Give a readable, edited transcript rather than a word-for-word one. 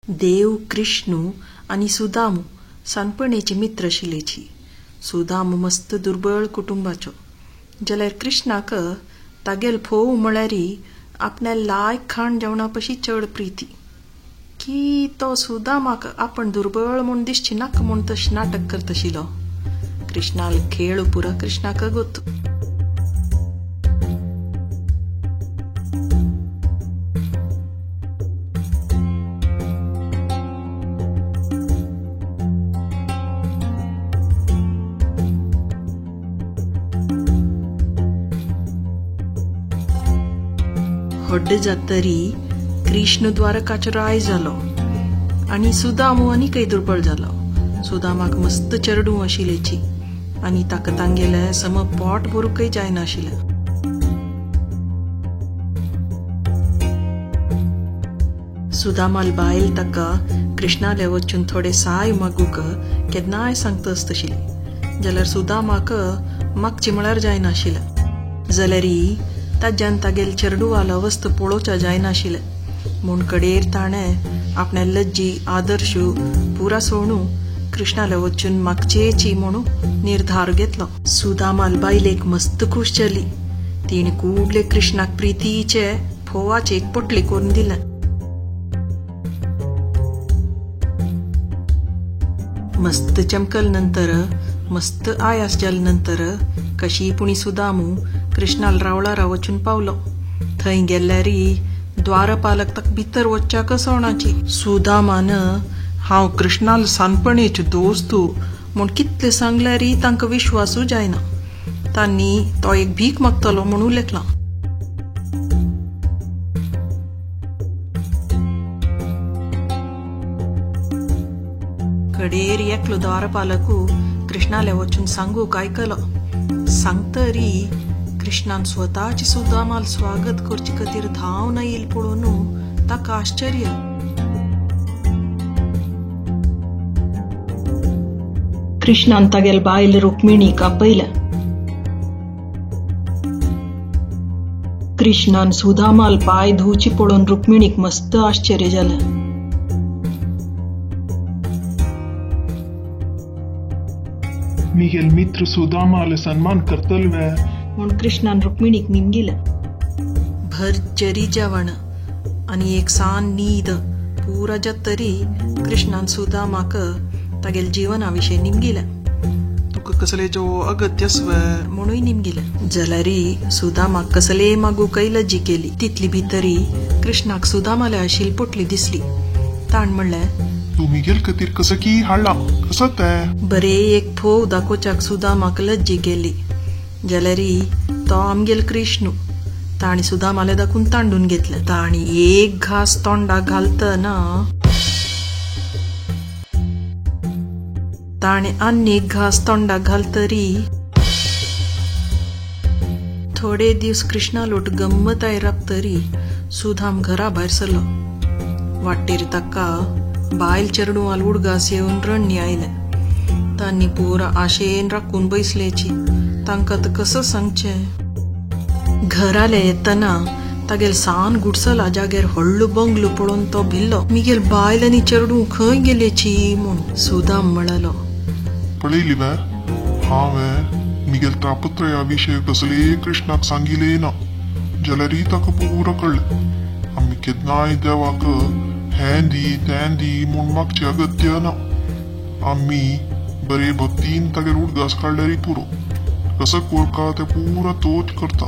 देव कृष्णू आनी सुदामू सानपणेची मित्र आशिल्लेची. सुदामू मस्त दुर्बळ कुटुंबाचो जाल्यार कृष्णाक तागेल फोव म्हळ्यार आपल्या लायक खाण जेवणा पशी चड प्रिती की तो सुदामाक आपण दुर्बळ म्हूण दिसची नाका म्हूण तशें नाटक करताशिल्लो. कृष्णाल खेळ पुरा कृष्णाक गोत्तु. व्हडले जातरी कृष्ण द्वारकाचो राय जालो आनी सुदामू आनीकय दुर्बळ जालो. सुदामाक मस्त चेरडूं आशिल्लेची आनी ताका तांगेलें सम पोट भरूंकय जायनाशिल्लें. सुदामाल बायल ताका कृष्णाले वचून थोडे साय मागूंक केन्नाय सांगता आसताशिल्ली जाल्यार सुदामाक मागची म्हळ्यार जायनाशिल्लें. जाल्यार ताज्यान तागेल चेरडुवाल अवस्था पळोवच्या जायनाशिल्लें म्हूण कडेर ताणें आपल्या लज्जी आदर्श पुरा सोणू कृष्णाले वचून मागचेची म्हणून निर्धार घेतलो. सुदामाल बायलेक मस्त खूश जाली. तिणें कुडले कृष्णाक प्रितीचे फोवाचे एक पोटली करून दिलें. मस्त चमकल नंतर मस्त आयास जाले नंतर कशी पुणी सुदामू कृष्णाल रावळारा वचून पावलो. थंय गेल्यारी द्वारपालक ताका भितर वचच्याक सोणाची. सुदामान हांव कृष्णाल सानपणेचो दोस्तू म्हूण कितले सांगल्यारी तांकां विश्वासूय जायना. तांणी तो एक भीक मागतलो म्हणून लेखलां. कडेर एकलो द्वारपालकू कृष्णाले वचून सांगूक आयकलो. सांगतरी कृष्णान स्वताची सुदामाल स्वागत करचे खातीर धांवन येयल पळोवन ताका आश्चर्य. कृष्णान तागेल बायल रुक्मिणीक आपयलें. कृष्णान सुदामाल पांय धुवची पळोवन रुक्मिणीक मस्त आश्चर्य जालें. मिगेल मित्र सुदामाले सन्मान करतल वे म्हूण कृष्णान रुक्मिणीक निमगिलें. भरचरी जेवण आनी एक सान न्हीद पुरा जातरी कृष्णान सुदामाक तागेल जिवना विशीं निमगिलें. तुका कसले जो अगत्य आसवे म्हणूय निमगिलें. जाल्यार सुदामाक कसले मागूंकय लज्जी केली. तितली भितरी कृष्णाक सुदामाल्या आशिल्ली पोटली दिसली. ताण म्हणलें, तूं मिगेल खातीर कसं की हाडलां कसं तें? बरे एक फोव दाखोवच्याक सुदामाक लज्जी केली. जाल्यार तो आमगेल कृष्णू. ताणी सुदामाले दाखून तांडून घेतलें. ताणी एक घास तोंडाक घालतना ताणें आनी एक घास तोंडाक घालतरी थोडे दीस कृष्णालोट गम्मताय राबतरी सुदाम घरा भायर सरलो. वाटेर ताका बायल चेरडुवाल उडगास येवन रण्णी आयलें. तांणी पुरा आशेन राखून बैसलेची. तांकां आतां कसं सांगचें? घराले येतना तागेल सान गुडसला जाग्यार व्हडलो बंगलो पळोवन तो भिल्लो. मिगेल बायल आनी चेरडूं खंय गेलेची म्हूण. सुदाम म्हणालो, पळयली वे हांवें मिगेल तापत्रया विशय कसले कृष्णाक सांगिले ना जाल्यारय ताका पुरा कळ्ळें. आमी केन्नाय देवाक हें दी तें दी म्हूण मागचें अगत्य ना. आमी बरे भक्तीन तागेर उडगास काडल्यारय पुरो. कसो कोरका तें पुरा तोच करता.